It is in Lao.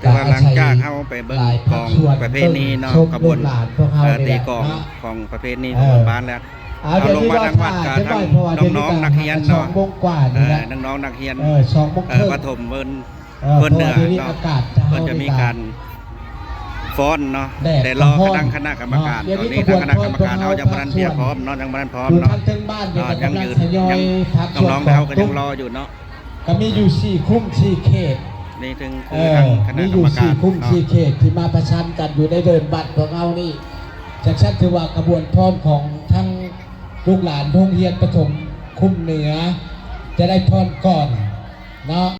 ຖືວ່າຫຼັງຈາກເຮົາໄປເບິ່ງກອງປະເພນີເນາະ ຂະບວນ ເອີ ຕີກອງຂອງປະເພນີຂອງບ້ານແລ້ວ ເຮົາລົງມາທາງວັດກະທັງນ້ອງໆນັກຮຽນເນາະ ເອີ ນ້ອງໆນັກຮຽນ ເອີ ປະຖົມເພິ່ນ ເພິ່ນເໜືອເນາະ ເພິ່ນຈະມີການຟ້ອນເນາະ ແຕ່ລໍຄະນະ ຄະນະກຳມະການ ຕອນນີ້ທາງຄະນະກຳມະການເຮົາຍັງບໍ່ທັນພຽບພ້ອມເນາະ ຍັງບໍ່ທັນພ້ອມເນາະ ເນາະ ຍັງຢືນ ຍັງ ນ້ອງໆເຮົາກໍຍັງລໍຢູ່ເນາະ ກໍມີຢູ່ສີ່ຄຸ້ມສີ່ເຂດ ນີ້ເຖິງຄືທາງຄະນະກຳມະການເນາະ ມີຢູ່ສີ່ຄຸ້ມສີ່ເຂດທີ່ມາປະສານກັນຢູ່ໃນເດີ່ນວັດຂອງເຮົານີ້ ຈັ່ງຊັ້ນຖືວ່າຂະບວນຟ້ອນຂອງທັງລູກຫຼານໂຮງຮຽນປະຖົມຄຸ້ມເໜືອ ຈະໄດ້ຟ້ອນກ່ອນເນາະ.